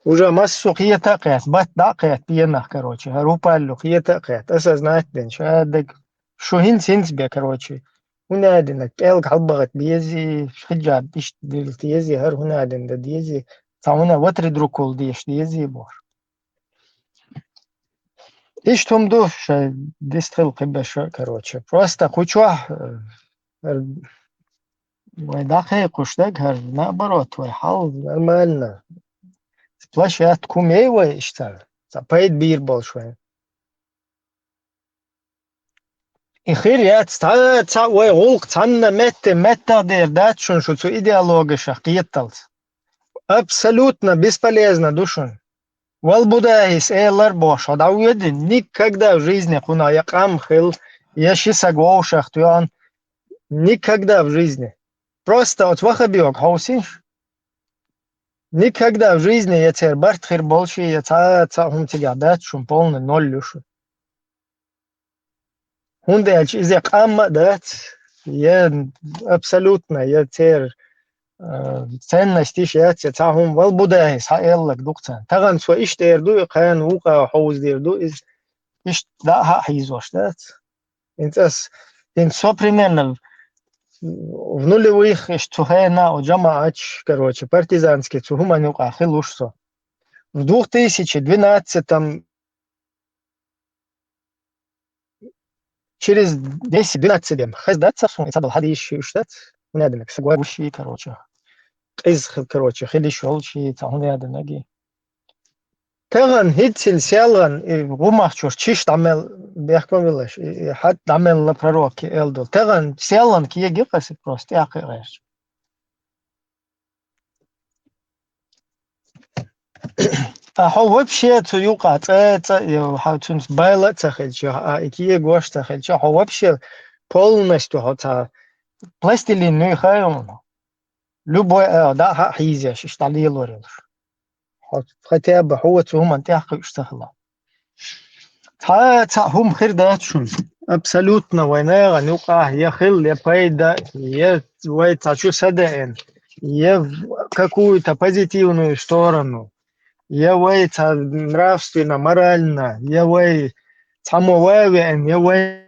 Уже массо кхета а кхет, бат дӀа а кхет, пенах, короче, хӀара упаллу кхета а кхет, осознать ден, шаддаг, шу хӀинца, хӀинца бе, короче. ХӀуна динаг пӀелг хьалбагӀат безий, хиджаб иштта дилта ези, хӀара хӀуна дин да дези, ца хӀуна ватри друкул деш дези боху. Иштта хӀума ду, шай дистхила кхибеша, короче. Просто кхучохь, э, вай дӀакхайкхуш даг, хӀара наоборот, вай хьал нормально. Площадка хӀума ей вай иштта, ца пайда бийр болуш вай. И хир яц, цхьа, цхьа вай гӀуллакх цхьанна метте, меттах дер дац шун шу цу идеологишах кхеталц. Абсолютно бесполезно ду шун. Вал Будахис элар бохуш, хьо дӀавоьди, никогда в жизни кхуна я къам хил, я ши саг вовшах тоьхна, никогда в жизни. Просто оцу вахабиога хьовсийша. Никогда в жизни я церан барт хир болуш, я цхьа, цхьа хӀума цигахь дац шун полный ноль ю шу. ХӀунда аьлча иза къам а дац, я абсолютно, я церан, а, ценность йиш яц, я цхьа хӀума вал Будахис хьаэллаг ду-кх царна. Тахана цо иштта эр ду, и кхана вукъа хьовзадийр ду, иза иштта дӀа а хьийзош дац. ХӀинца ас, хӀинца со примерно в нулевых иштта цу хенахь, о, жамаӀаташ, короче, партизанский цу хӀуманна юкъахь хилуш со. В двух тысячи двенадцатом через десять-двенадцать ден хаза дац аса хӀун, и ца долу хьадийш ши уьш дац, хӀун яданаг, са гой гуш ши, короче. Къиза хил, короче, хилиш йолуш ши, ца хӀун яданаги. Тахана хӀинццин селган, и гӀумахчуш чиш дӀамел бехкам вилаш, и, и хьад дӀамелла пророкки эл долу. Тахана селган кеги къаси просто тӀаьхьа гӀерташ. А хьо вообще цу юкъа цӀа, цӀа, хьо цуьнца байла а ца хилча, а и кегош а ца хилча, хьо вообще полностью хьо ца пластилин нуй хай хьуна. Любой а, дӀа а хьийзеш, иштта лелор йолуш. Хьо хотя бы хьо цу хӀуманна тӀехь кхуьуш ца хила. Цхьа а цхьа хӀума хир дац шуна. Абсолютно вай нагӀана юкъахь я хилла, я пайда, я вай цхьа чу садаъина, я в какую-то позитивную сторону, я вай цхьа нравственно, морально, я вай цхьаммо ван а веана, я вай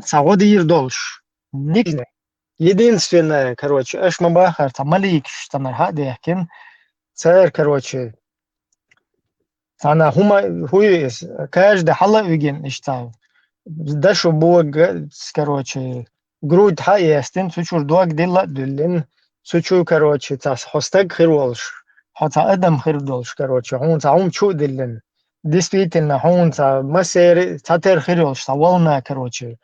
ца гӀо дийр долуш. Никогда. Единственное, короче, аша ма бахара, цхьа маликаш цхьанара хьа а дехкина, цара, короче, цхьана хӀума, хӀу ю иза, каждый хьала а вигина иштта, дашу бога, короче, грудь хьа а естина, цу чуьра дог дилла а дуьллина, цу чу, короче, цхьа хьо стаг хир волуш, хьо цхьа адам хир долуш, короче, хьуна цхьа хӀума чу а диллина. Действительно, хьуна цхьа массери а цхьатера хир йолуш, цхьа волна, короче,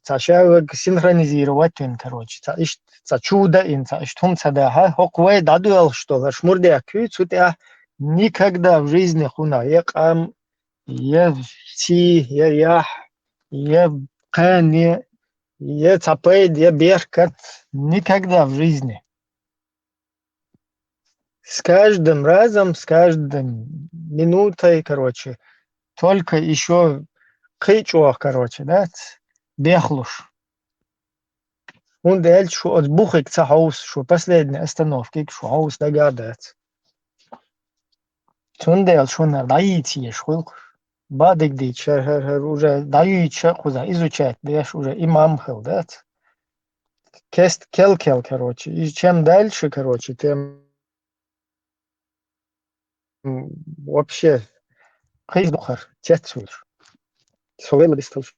цхьа шаваг синхронизировать вина, короче, цхьа иштта, цхьа чу даина, цхьа иштта хӀума ца дахьа, хӀокху вай дӀадоьлхуш долу, аша мурдех куьйцу тӀехь никогда в жизни хӀуна я къам, я сий, я яхь, я кхане, я цхьа пайда, я беркат, никогда в жизни. С каждым разом, с каждым минутой, короче, только ещё кхин а чӀогӀа, короче, да, бехлуш. ХӀунда аьлча шу оцу бухига ца хьовса, шу последняя остановкига шу хьовса дагахь дац. Цундела шуна дӀайийца езаш хуьлу. Бадиг дийца, хӀара, хӀара, хӀара уже дӀайийца кхуза, изучать деш, уже имам хила дац. Кест кел-кел, короче. И чем дальше, короче, тем, м, вообще кхийса дукхар, цец вуьлуш. Со велла дисталш.